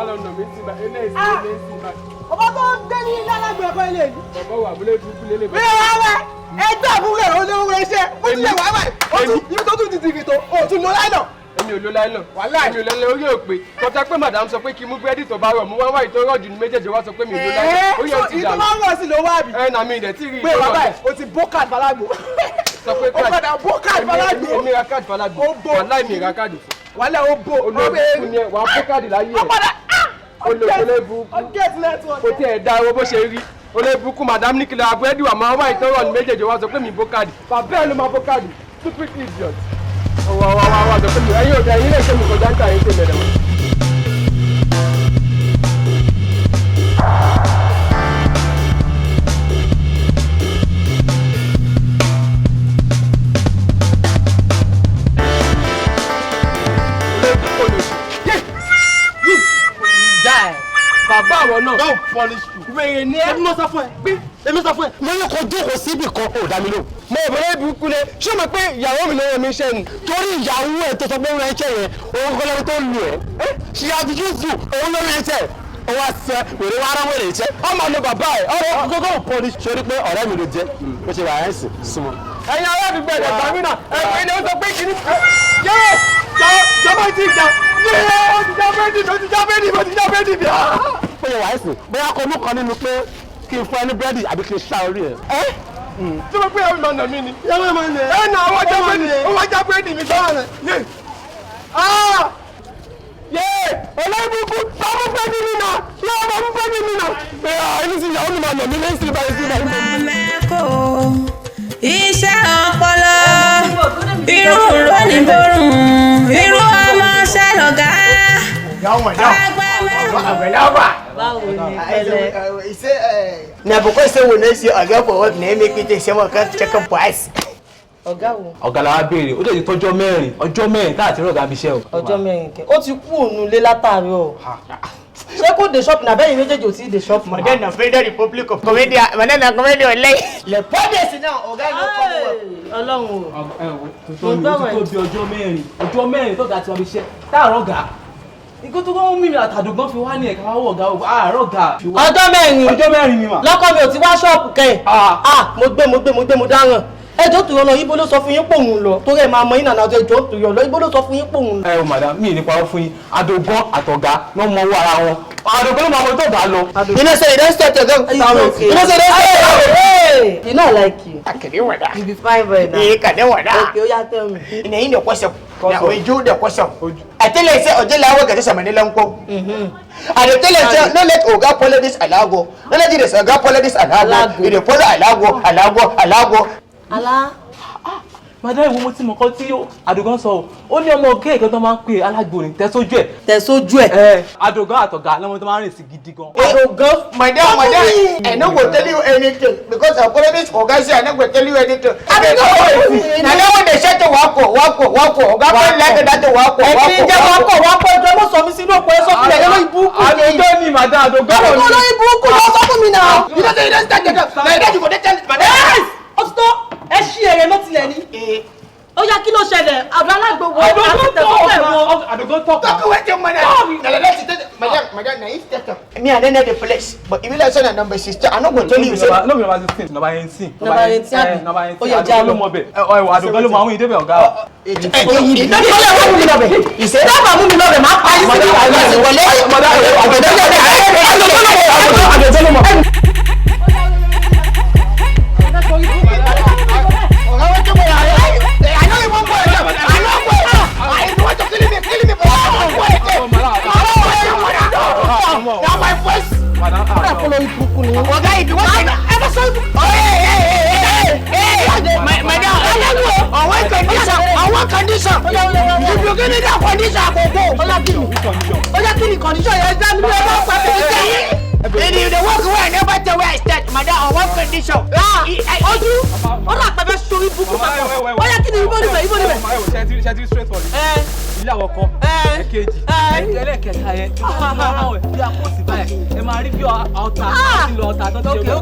Má lọ nà mí sí ibà, eléyìí sí eléyìí sí ibà. Ọba tó ń gbé ní ilé alágbè ẹ̀kọ́ ilé yìí. Bàbá wà abúlé burúkú lélẹ̀. Bí wàá wẹ̀, ẹgbẹ́ àbúrò ẹ̀ olówó iṣẹ́, ó ti lè wàá wẹ̀, ó tún ibi tó tún ti tìrì tó, ó tún lọ láìnà. Èmi ò lo láìlọ. Wàláì. Èmi ò lọ orí òpè. Kọjá pé madam sọ pé kí n mú búrẹ́dì tó bá rọ̀, mo wá wá ìtọ́rọ̀ jù ní méjèèjì, wá sọ pé mi ò lo láìlọ. Orí ẹ̀ ti Ìtọ́ dàrú. máa ń rọ̀ sí ló wá àbí. Ẹ nà mí ìdẹ̀ tí rí Pé ìtọ́rọ̀. bàbá ẹ̀, o ti bó káàdì falágbó. Sọ pé Ó padà bó káàdì falágbó. Èmi ra káàdì falágbó. Ó bó. Wàláì mi ra káàdì fún. Wàlẹ̀ ó bó. Olóògùn ni ẹ, wàá bó káàdì láyé Ó ẹ. padà. Olóògùn burúkú. Ó get network. Kò tiẹ̀ da owó bó ṣe rí. Olóògùn madam ní kìlọ̀ búrẹ́dì wà máa wá ìtọ́rọ̀ ní méjèèjì, wá sọ pé mi bó káàdì. Bàbá ẹ ló máa bó káàdì. Stupid idiot. Ọwọ́ ọwọ́ ọwọ́ sọ pé mi ẹ̀yin ò dá ẹ̀yin lè ṣe mi kọjá ń ta ẹ̀yin tèmi ẹ̀dẹ̀. Bàbá àwọn náà. Don't punish you. Wèrè ni ẹ. Èmi mo sọ fún ẹ. Èmi sọ fún ẹ. Mo ní kó jókòó síbì kan, ò dá mi lóhùn. Mo ò bẹ̀rẹ̀ burúkú lé. Ṣé o mọ̀ pé ìyàwó mi ló rán mi iṣẹ́ ni? Torí ìyàwó ẹ̀ tó sọ pé ó rán iṣẹ́ yẹn, òun kọ́ lẹ́ni tó lù ẹ́. She has used you, òun ló rán iṣẹ́. Ó wá sẹ wèrè wá rán wèrè iṣẹ́. Ọmọ mi bàbá ẹ̀. Ọ̀rọ̀ kókó punish. Ṣé o rí pé ọ̀rẹ́ mi ló jẹ́? Bó ṣe wà ẹ́ sìn súnmọ́. Ẹ̀yin ará àdúgbò ẹ̀dẹ̀ gbàmínà. Ẹ̀yin ni ó sọ pé kìíní. Yé! Jọba ti jà. Yé! Ó ti já bẹ́ẹ̀dì mi, ó ti já bẹ́ẹ̀dì mi, ó ti já bẹ́ẹ̀dì mi. Bó ṣe wà ẹ́ sìn, bóyá kó mú kan nínú pé kí n fún ẹ ní búrẹ́dì àbí kí n ṣá orí ẹ̀. Ẹ́ tí mo pé ẹ̀rù máa nà mí ni. Ìyàwó ẹ̀ máa ń lẹ̀. Ẹ nà àwọn já búrẹ́dì, ó wá já búrẹ́dì mi sọ́wọ́n rẹ̀. Yé! Ah! Yé! Olóògùn bá mú búrẹ́dì mi nà! Yé! Bá mú búrẹ́dì mi nà! Ẹ ẹni sì ìyàwó mi máa nà mí lẹ́yìn sí ibà sí ibà. Mẹ́kò iṣẹ́ ọpọlọ irú lónìí borùn irú ọmọ ṣẹlọ̀gá agbára. Báwo ni pẹ̀lẹ́? Na because say we no see oga for work na im make me take say one come check up for us. Ọ̀gá wo? Ọ̀gá la wá béèrè, ó dẹ̀ ti tọ́jọ́ 4, ọjọ́ 4 tá àti rọ̀gá fi iṣẹ́ o. Ọjọ́ 4 kẹ. Ó ti kú òun lé látàárọ̀ o. Ṣé kò dé ṣọ́ọ̀pù náà? Bẹ́ẹ̀ ni méjèèjì ò tí ì dé ṣọ́ọ̀pù. Madam na Federal Republic of Comedy, madam na comedy online. Le police now, oga no come work. Ọlọ́run o. Ẹ wo, tuntun ni ó ti tó bí ọjọ́ 4, ọjọ́ 4 tọ́gà ti wá fi iṣẹ́ táàrọ̀ gà. Ikú tó kọ́ mú mi àtàdùgbọ́n fi wá ní ẹ̀ka wá wọ̀ ọ̀gá o, àárọ̀ gà. Ọjọ́ 4. Ọjọ́ 4 ni mà. Lọ́kọ mi ò ti wá ṣọ́ọ̀pù kẹ́ ẹ̀. Ah, mo gbé mo gbé mo gbé mo dáràn. Ẹjọ́ tó yọ lọ, ibo ló sọ fún yín pòun lọ? Torí ẹ máa mọ ìnànà ọjọ́ ẹjọ́ tó yọ lọ, ibo ló sọ fún yín pòun lọ? Ẹ o madam, mi ì ní parọ́ fún yín, Àdògán àtọ̀gá ló mọ owó ara wọn. Àdògán ló máa mọ tó bá lọ. You know say you don start oga. It's okay. You know say you don start. Hey, you know I like you. Akede wada. You be fine boy now. Eh, kade wada. Okay, oya tell me. Na him dey question. Na oju dey question. I tell you say oje lawo gade samani lanko. I dey tell you say no let oga follow this alago. No let this oga follow this alago. Alago. You dey follow alago, alago, alago. Alá. Madam, ìwọ mo ti mọ̀ kan tí Àdògán sọ o. Ó ní ọmọ ọ̀gá ẹ̀kan tó máa ń pè alágbo ní tẹ́sójú ẹ̀. Tẹ̀sójú ẹ̀. Ẹ Àdògán àtọ̀gá lọ́mọ tó máa ń rìn sí gidi gan. Àdògán. Madam, madam, I no go tell you anything because I follow this oga say I no go tell you anything. Adogo, na that one dey shout wako, wako, wako. Oga come like that wako, Ẹ̀yin wako, jẹ́ wako. wákọ̀ wákọ̀ ẹjọ́ mọ̀ sọ mi sínú òkú ẹ sọ fún mi ẹ̀yẹ́ lórí burúkú ni. Àdògán ni madam, Àdògán Àdògán ni. lórí burúkú ló sọ fún mi náà. You know say you don start the job. Na that you go dey tell madam. Yes! Ó ti tó ẹ ṣí èrè ló tilẹ̀ ní. Ó yá kí ló ṣẹlẹ̀? Àdó alágbo wo? Àti tẹ̀sójú ẹ̀ wo? Àdògán tọ̀ka. Talk wetin madam. Na like that you tell madam, madam, na him start am. Me, I no know the place, but if you like say na number 16, I no go tell you say. No be number 16, number 18. Number 18 àbí? Number 18. Ó yẹ jẹ́ Àdògán ló àlọ́. mọ bẹ̀. Ẹ wọ Àdògán ló mọ àwọn ìdébẹ̀ ọ̀gá wa. You no Ó yẹ mú mi lọ bẹ̀. You say. Dábàá mú mi lọ bẹ̀, máa pa yín síbi. Wọlé. Àdògán ló mọ. Oga, wetin go I no even go again. I no go again. I you want to kill me, kill me, but I no go again. I no go again. Na my voice. Olórí burúkú ni. Oga, if you want to. Ẹ bá sọ ibùkún. Oh, hey, hey, hey, hey, hey, hey. My, madam, on one condition, on one condition. If you give me that condition, I go go. Ó yá kí ni? Ó yá kí ni condition yẹn? Dá mi lórí ẹ bá pa mí jẹ́. If you dey work well, I never tell where I start, madam, on one condition. Ojú ó rà pẹ́pẹ́ sórí burúkú papọ̀. Ó yá kí ni ibo níbẹ̀ ibo níbẹ̀? Ṣé ti straight for you? Ẹ Ilé àkọ́kọ́, ẹ̀kejì, ẹlẹ́kẹta yẹn, bí a kò sí báyìí, ẹ máa rí bí ọ̀tá àti lọ ọ̀tá tó ti ṣe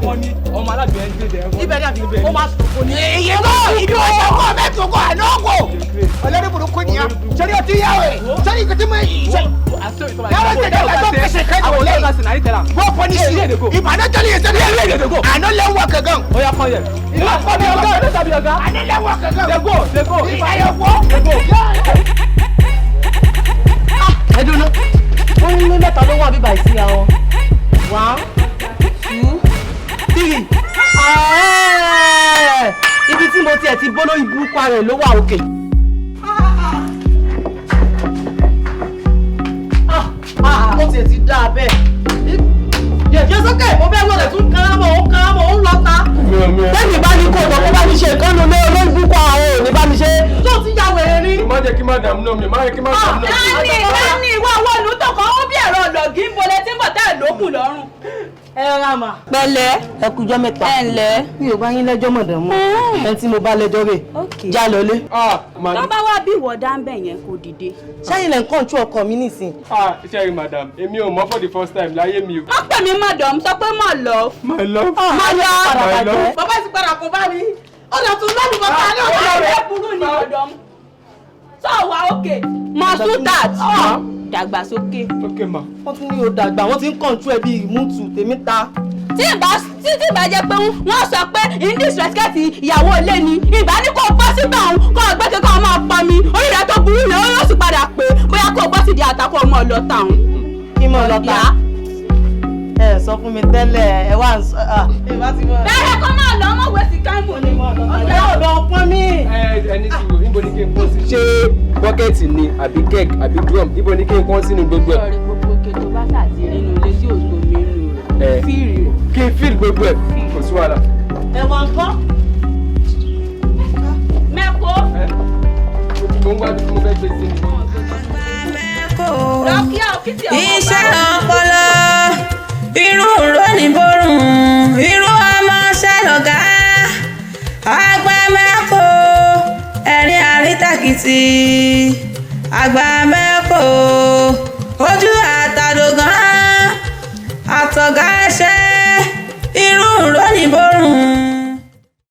wọ́n ní ọmọ alágbẹ̀ẹ́ ń gbé dẹ̀. Ibẹ̀ ni àbí ó máa sọ̀kò ní. Iye kọ́ ibi ọjà kọ́ mẹ́tò kọ́ àná kò. Olórí burúkú ni ya. Sori o ti yá o. Sori kò tí mo yí. Yàrá tẹ̀lé ọ̀gá pèsè kẹ́kọ̀ọ́ lẹ́yìn. Go punish you. If I don't tell you, tell you. I no learn work again. Oya kọ́ yẹ. Ìlú àkọ́bí ọ̀gá ọ̀gá tàbí ọ̀gá. I no learn work again. They go, they go. Ìyá yóò fọ́. They go. Ẹ dúró. Ó ní ní mẹ́ta ló wà bíbá ìsí àwọn. 1, 2, 3. Ibi tí mo tiẹ̀ ti bó lórí burúkú ara ẹ̀ ló wà òkè. Ó tiẹ̀ ti dáa bẹ́ẹ̀. Yẹ sókè, mo fẹ́ wọlé tún kárámọ̀, ó kárámọ̀, ó ń lọ ta. Tẹ́mi bá ní kó lọ, kó bá mi ṣe nǹkan nu lé olórí burúkú àwọn ò ní bá mi ṣe. Tó ti ya wèrè ni. Má jẹ́ kí madam náà mi, má jẹ́ kí madam náà mi. Dání dání ìwọ owó olùtọ̀ kan ó bí ẹ̀rọ ọ̀lọ́gì ń bolẹ̀ tí ń bọ̀ tá ẹ̀ lókùn lọ́rùn. Ẹ rà mà. Pẹ̀lẹ́. Ẹ kújọ́ mẹ́ta. Ẹ ǹlẹ́. Mi ò bá yín lẹ́jọ́ mọ̀dàn mọ́. Ẹni tí mo bá lẹ́jọ́ rè. Já lọlé. Tó bá wá bí ìwọ dá ń bẹ̀ yẹn kò dìde. Ṣẹ́yìn lẹ̀ ń kọ́ńtú ọkọ mi nísìn. Ah, ṣe rí madam, èmi ò mọ̀ for the first time láyé mi o. Má pè mí madam, sọ pé mà lọ. My love. Má lọ. My love. Bàbá ti padà kó bá mi. Ó lọ tún lọ́dún bàbá ní ọ̀gá rẹ̀ burú ni madam. Sọ wà ókè. Mọ sútàt. Dàgbàsókè. Okay ma. Wọ́n tún ní o dàgbà, wọ́n ti ń kọ́ńtú ẹ bíi ìmútu tèmi ta. Tí ìbá tí ìbá jẹ́ pé wọ́n sọ pé in disrespect ìyàwó ilé ni ìbá ní kó bọ́ síbẹ̀ òun kó gbé kíkọ́ ọmọ pọn mi orí rẹ̀ tó burú ni ó yóò sì padà pé bóyá kó bọ́ sídìí àtàkùn ọmọ ọlọ́ta òun. Kí mọ̀ lọ́ta? Ẹ sọ fún mi tẹ́lẹ̀ ẹ wá ń sọ. Bẹ́ẹ̀ kó máa lọ ọmọ wẹ̀ sí káìmù ni. Ọ̀gá ọ̀dọ̀ pọn mi. Ẹ ní sùúrù, níbo ni kí n kó sí? Ṣé bọ́kẹ́tì ni àbí keg àbí drum? Níbo ni kí n kó sínú gbogbo ẹ̀? Sọ̀rí gbogbo òkè tó bá ṣàtìrí inú ilé tí òṣò mi nù rẹ̀. Fíìrì rẹ̀. Kí n fíìlì gbogbo ẹ̀, kò sí wàhálà. Ẹ̀wà ńkọ́? Mẹ́kọ́. Mo ń wá bí mo fẹ́ gbé sí ni. Iṣẹ́ ọpọlọ, irú rónì borùn, irú ọmọọṣẹ́ lọ̀gá. Àgbà mẹ́kọ̀, ẹ̀rín àrítàkìtì. Àgbà mẹ́kọ̀.